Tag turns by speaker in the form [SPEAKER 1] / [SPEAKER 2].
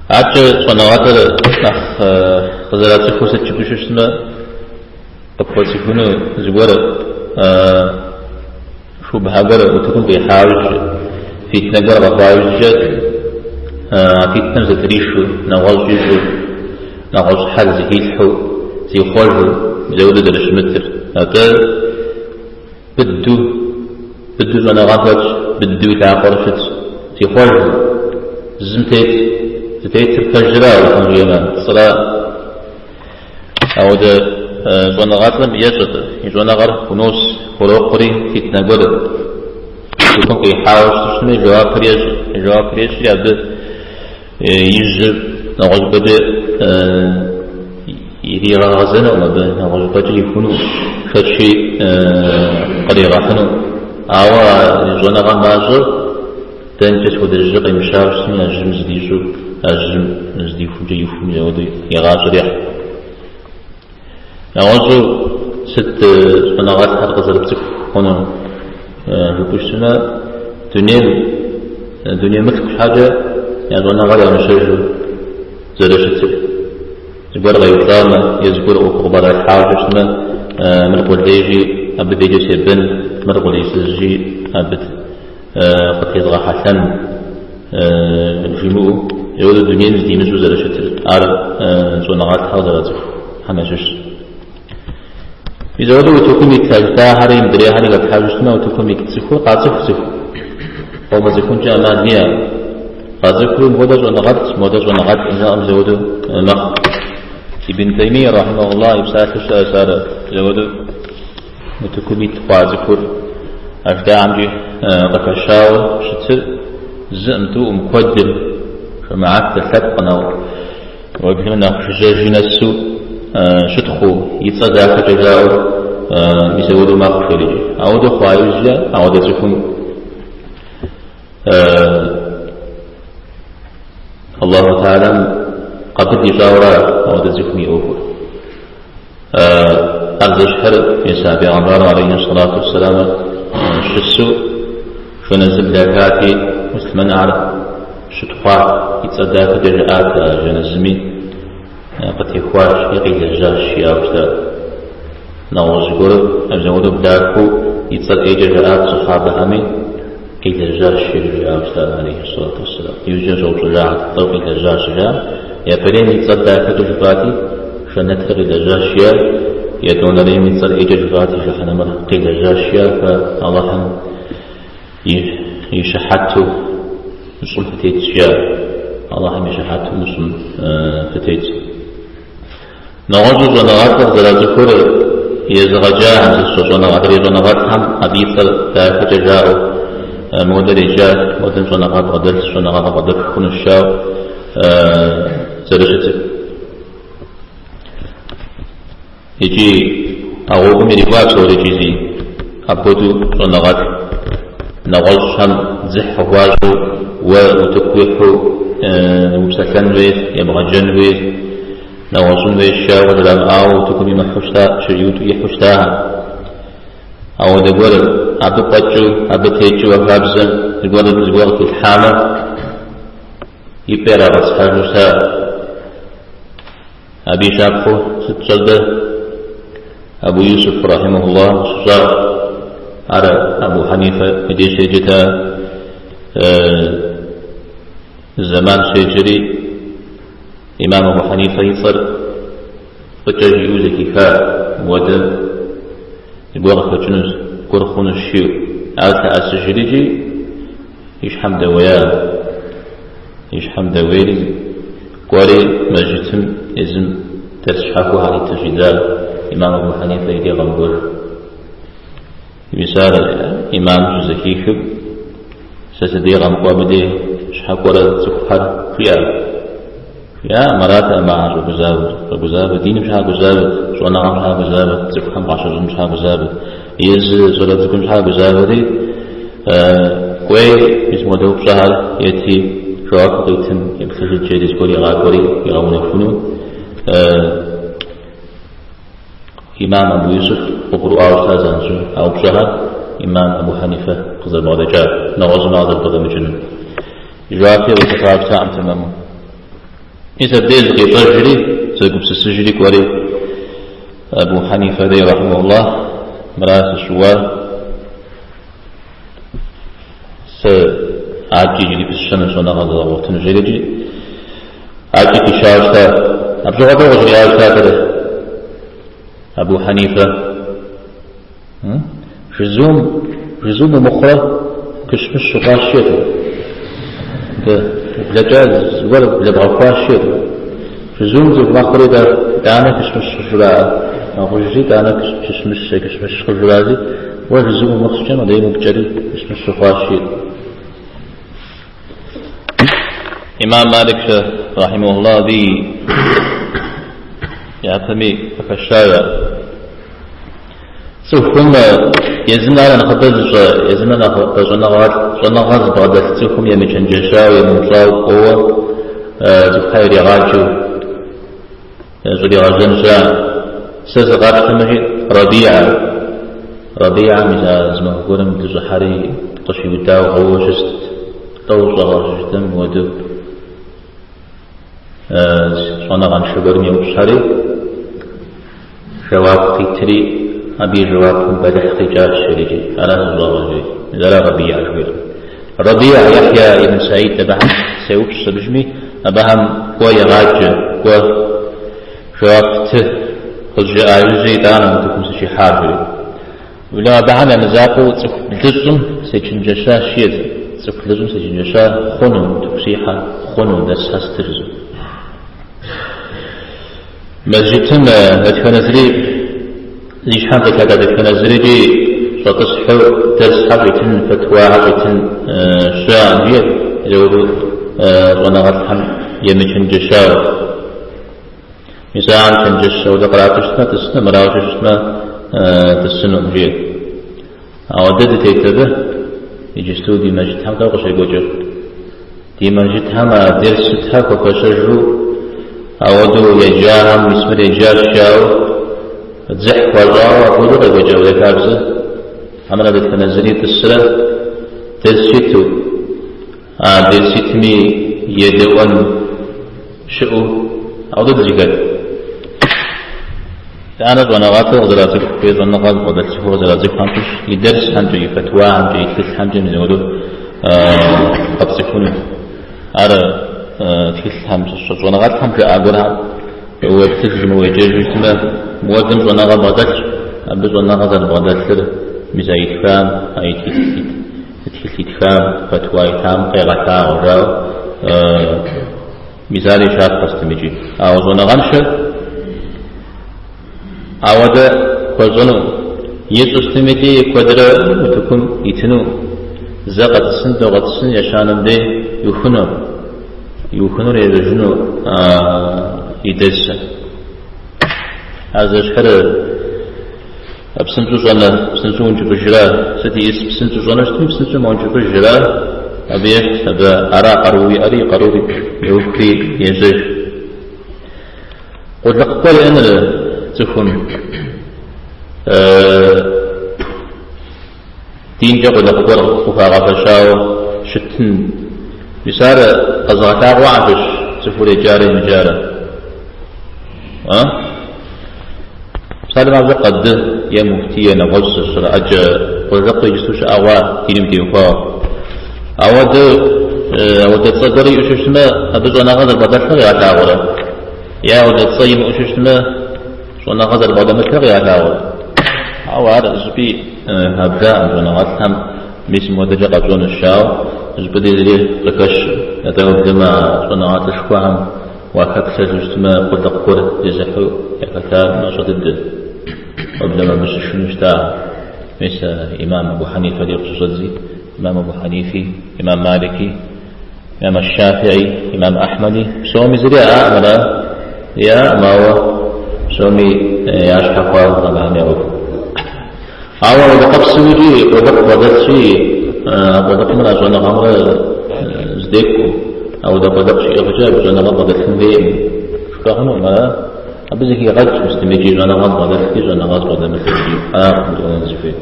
[SPEAKER 1] Адэкӏэ щӏэныгъэлӏыр нэхъ къызэрацӏыхур сыт жыпӏэу щытмэ, къыпхуэцӏыхуну зыгуэр шубхьэ гуэр утыкум къихьа иужькӏэ, фитнэ гуэр къэхъуа иужькӏэ, а фитнэм зэтришу, нэгъуэщӏ ищӏу, нэгъуэщӏ хьэл зыхилъхьэу, зихъуэжу, мис ауэдэу зэрыщымытыр. Атӏэ быдэу, быдэу щӏэныгъэм хэтщ, быдэу и лъакъуэр щытщ, зихъуэжу, зым тет, зытетыр пэжра, Алыхьым жиӏэмэ, пцӏыра. Ауэдэ щӏэныгъэлӏым ещӏэ-тӏэ, и щӏэныгъэр хунос, хурокъури фитнэ гуэр утыкум къихьауэ щытми, жэуапыр ещӏ. Жэуапыр ещӏри абы и жьыр нэгъуэщӏыпӏэкӏэ иригъэгъэзэнукъым, абы нэгъуэщӏыпӏэкӏэ ихуну, шэчи къригъэхьыну. Ауэ а щӏэныгъэ мащӏэр дэнкӏэ сыт хуэдэ жьы къемыщауэ щытми, а жьым зыдищӏу, а жьым здихумкӏэ ихум апхуэдэу и гъащӏэр ехь. Нэгъуэщӏу сыт щӏэныгъэлӏхэр къызэрыпцӏыху хъуну жыпӏэу щытмэ, дунейм, дуней мылъку щхьэкӏэ я щӏэныгъэр ямыщэжу зэрыщытыр. Зыгуэр къеупщӏамэ е зыгуэр ӏуэху къыбгъэдалъхьауэ щытмэ, мыр къулейщи, абы дежкӏэ себэн, мыр къулейсызщи, абы къытезгъэхьэлъэн жимыӏэу, ауэдэу дунейм зыдимыщӏу зэрыщытыр, ар щӏэныгъэлӏхэр къызэрацӏыхухэм ящыщщ. Мис ауэдэу утыкум ит а жытӏахэри мыдрейхэри хэплъхьэжу щытмэ, утыкум ит цӏыхур къацӏыху цӏыху. Къыумыцӏыхункӏэ ӏэмал иӏэкъым. Къацӏыхури мыпхуэдэ щӏэныгъэлӏщ, мыпхуэдэ щӏэныгъэлӏ жаӏэм мис ауэдэу мэхъу. Ибн Таймия рахьимахуллах и псалъэу щыӏэщ ар мис ауэдэу. Утыкум ит хъуа цӏыхур а жытӏахэмкӏи къыхэщауэ щытыр зыӏым, тӏуӏым, куэдыр, жэмыхьэтыр, лъэпкъ нэхъ, уеблэмэ нэхъ жыжьэжи нэсу щытхъуу, и цӏэ дахэкӏэ жаӏэу мис ауэдэу мэхъу жерикӏи. Ауэдэу хъуа иужькӏэ ауэдэ цӏыхум Аллаху Тэхьэлам къабыл ищӏауэра ауэдэ цӏыхум и ӏуэхур. Ар зэщхьыр мис а бегъымбару алейхи сэлату уэсселам щысу жэназы блахати, муслъымэнхэр щытхъуат, и цӏэ дахэкӏэ жаӏат а жэназыми къытехуащ е къилэжьащ жиӏауэ щыта. Нэгъуэщӏ зыгуэр апхуэдэу блахыу и цӏэр ӏейкӏэ жаӏат сахьабэхэми къилэжьащ жиӏауэ щыта алейхи сэлату уэсселам. Иужькӏэ щӏэупщӏэжахэт, тӏэу къилэжьащ жаӏэм. Япэрейм и цӏэр дахэкӏэ жыфӏати, жэнэтыр къилэжьащ жиӏа, етӏуанэрейм и цӏэр ӏейкӏэ жыфӏати, жыхьэнэмэр къилэжьащ жиӏа, фэ Алыхьым и щыхьэту мы щӏым фытетщ жиӏа, Алыхьым и щыхьэту мы щӏым фытетщ. Нэгъуэщӏу щӏэныгъэлӏыр зэрацӏыхур езыгъэджахэм, зыщӏэныгъэ, адрей щӏэныгъэлӏхэм абы и цӏэр дахэкӏэ жаӏэу, модэр еджа, модэм щӏэныгъэ бгъэдэлъ, щӏэныгъэ къыбгъэдэпх хъунущ жаӏэу зэрыщытыр. Икӏи а гъуэгум ирикӏуа псори икӏи зи апхуэдэу щӏэныгъэлӏ нэгъуэщӏхэм дзыхь къыхуащӏу уэ утыку уихьу упсэлъэн хуейщ, ебгъэджэн хуейщ. Нэгъуэщӏын хуейщ жаӏэу къыжрамыӏауэ утыкум имыхьу щыта, ихьу щытахэм. Ауэдэ гуэр абы фӏэкӏыу, абы текӏыу а хабзэм зыгуэр зыгуэр къыхилъхьамэ, и пӏэ ирагъэтӏысхьэжу щыта. Абы и щапхъэу сыт тщӏэр дэ? Абу Юсуф рахьимахуллах къыщыщӏар, ар Абу Хьэнифэ и деж щеджэта зэман щеджэри, Имам Абу Хьэнифэ и цӏэр фӏыкӏэ жиӏэу зэхиха мыуэдэ зыгуэр къыхэкӏынущ, зыгуэр хъунущ жиӏэу. Ар лъэӏэсыжрикӏи и щхьэм дэуея. И щхьэм дэуейри, кӏуэри мэжджытым езым дэрс щхьэхуэхэр иту щӏидза Имам Абу Хьэнифэ и дей къэмыкӏуэж. Мис ар имам щызэхихым, сэ си дей къэмыкӏуэ абы дей щхьэ кӏуэрэ цӏыхухэр жиӏа. Жиӏа, аратэкъым ахэр щӏэгузавэр. Щӏэгузавэр диным щхьэ гузавэт, щӏэныгъэм щхьэ гузавэт, цӏыхухэм къащыщӏыным щхьэ гузавэт. Езы щӏалэ цӏыкӏум щхьэ гузавэри, кӏуэи, мис модэ упщӏэхэр ети, жэуап къитым еплъыжыт жери зыгуэр игъакӏуэри игъэунэхуну. Имам Абу Юсуф къыгурыӏуауэ щыта занщӏэу а упщӏэхэр имам Абу Хьэнифэ къызэрыбгъэдэкӏар, нэгъуэщӏым ар зэрыбгъэдэмыкӏынур. Жэуапи къитыфауэ щытакъым тэмэму. Мис абдеж зыкъищӏэжри, зэгупсысыжри кӏуэри, Абу Хьэнифэ дей рахьимэхуллах, мыра сыщыуар, сэ адэкӏи иджыри пысщэну щӏэныгъэ зэзгъэгъуэтыну жери икӏи адэкӏи пищауэ щыта. Абы щыгъуэ тӏэу къыжриӏауэ щытатэр Абу Хьэнифэ. Жызум, жызум умыхъурэ кыщмыщ ухъуащ жиӏэт. Дэ ублэкӏа зыгуэр блэбгъэхуащ жиӏэт. Жызум цӏыху мэхъури дэ итӏанэ кыщмыщ къыжраӏэ. Мэхъужри итӏанэ кыщмыщ, кыщмыщ къыжраӏэри, уэ жызум умыхъу щхьэкӏэ мыдейм упкӏэри кыщмыщ ухъуащ жиӏэт. Имам Малик рахьимэхуллах абы япэми къыхэща. Цӏыхум езым нэхърэ нэхъыбэ зыщӏэ, езым нэхърэ нэхъыбэ щӏэныгъэ зыбгъэдэлъ цӏыхум емычэнджэщауэ, емыупщӏауэ кӏуэуэ цӏыхухэр иригъаджэу щӏригъэжьэн щыӏэ. Сэ сыкъапщтэмэ, жи, Рабиа. Рабиа мис а зы махуэ гуэрым дыщӏыхьэри къыщиудауэ гъыуэ щыст. Лӏо ущӏэгъыр щыжытӏэм хуэдэу щӏэныгъэншэ гуэрым еупщӏхэри, жэуап къитри, абы и жэуапым бэлыхь къикӏащ, жери икӏи. Ара сыщӏэгъыр, жери. Мис ара Рабиа жыхуиӏэр. Рабиа Яхья ибн Саид абыхэм сеупщӏ абыжми, абыхэм кӏуэ егъаджэ, кӏуэ жэуап ты къызжаӏа иужькӏэ итӏанэ утыкум сыщихьар, жери. Уэлэ абыхэм я мызакъуэу цӏыху блыщӏым сечэнджэщащ, жиӏэт. Цӏыху блыщӏым сечэнджэща хъуну, утыку сихьэ хъуну, дэрсхэр стыр жысӏэу. Мэжджытым дэтхэнэ зыри, зи щхьэм къилъэда дэтхэнэ зырикӏи щӏэтӏысхьэу дэрсхэр щӏитын, фэтуахэр щӏитын щыӏэкъым, жиӏэт, зэуэду щӏэныгъэлӏхэм емычэнджэщауэ. Мис ахэм чэнджэщ ауэдэ кърату щытмэ, тӏысыну, мырауэ щытмэ, тӏысынукъым, жиӏэт. Ауэ дэ дытет абы, иджысту ди мэжджытхэм дауэ къыщекӏуэкӏыр? Ди мэжджытхэм а дерс сытхэр хуэфэщэжу, ауэдэу еджахэм мис мыр еджащ жаӏэу, дзыхь хуащӏауэ апхуэдэу къекӏуэкӏа апхуэдэ хабзэ? Хьэмэрэ дэтхэнэ зыри тӏысрэ дерс иту, а дерс итми едэӏуэн щыӏэу, ауэдэу дызэхэт. Итӏанэ щӏэныгъэлӏыр къызэрацӏыху, е щӏэныгъэ зыбгъэдэлъ цӏыхур къызэрацӏыхухэм щыщ и дерсхэмкӏэ, и фэтуахэмкӏэ, и тхылъхэмкӏэ мис апхуэдэу къэпцӏыхуну. Ар тхылъхэм щыщ щӏэныгъэлӏхэм жаӏа гуэрхэм уеплъыжмэ, уеджэжу щытмэ, мыуэдэм щӏэныгъэ бгъэдэлъщ, абы щӏэныгъэ зэрыбгъэдэлъыр мис а итхам, а и тхылъ итхам, фэтуа итам къегъэлъагъуэ жаӏэу Мис ари щапхъэ сытым икӏи. Ауэ щӏэныгъэншэр ауэдэ хуэщӏэну, ищӏу щытым икӏи куэдрэ утыкум итыну, зэ къэтӏысын, тӏэу къэтӏысын, ещанэм дей иухыну, иухынур ежьэжыну и дерсыр. Ар зэщхьыр псынщӏэу щӏэнэ, псынщӏэу ункӏыфӏыжра, сыт иӏыс псынщӏэу щӏэнэу щытми, псынщӏэу мэункӏыфӏыжра, абы ещхьщ, абы ара къару иӏэри, къарур еухри ежьэж. Къулыкъу гуэр иӏэныр цӏыхум динкӏэ къулыкъу гуэр къыхуагъэфэщауэ щытын. Мис ар къэзыгъэлъагъуэ щыщ цӏыхур еджарэ емыджарэ. А? Псалъэм папщӏэ къады е муфти е нэгъуэщӏ зыщӏрэ ӏэджэ къулыкъу иджысту щыӏэ хъуа диным теухуауэ. Ауэдэ ауэдэ цӏэ гуэр иӏэу щытмэ, абы щӏэныгъэ зэрыбгъэдэлъыр къигъэлъагъуэрэ? Е ауэдэ цӏэ имыӏэу щытмэ, щӏэныгъэ зэрыбгъэдэмылъыр къигъэлъагъуэрэ? Ауэ ар зыщӏыпӏи хабжаӏым щӏэныгъэлӏхэм мис мыуэдэкӏэ къэпщӏэнущ, жаӏэу зыщӏыпӏэ дей зыри къыхэщыр. Атӏэ уеблэмэ а щӏэныгъэлӏышхуэхэм Уахэплъэжу щытмэ, къулыкъу гуэр зезыхьэу яхэтар мащӏэ дыдэ. Уеблэмэ абы щышынэу щыта. Мис имам Абу Хьэнифэ дей къыщыщӏэдзи, имам Абу Хьэнифи, имам Малики, имам Аш-Шафии, имам Ахьмэди, псоми зыри яӏакъым, ара? Яӏакъым, ауэ псоми я щхьэ хуа абыхэм я ӏуэху. Ауэ ауэдэ къэпсэу икӏи къулыкъу бгъэдэлъщи, къулыкъумрэ щӏэныгъэмрэ здэкӏуэу, ауэдэ къулыкъу щиӏыгъкӏэ абы щӏэныгъэ бгъэдэлъын хуейкъым. Жыпӏэ хъунукъым, ара? Абы зэхигъэкӏ мыстым икӏи щӏэныгъэ бгъэдэлъри щӏэныгъэ зыбгъэдэмылъри аракъым жыӏэну зыхуейр.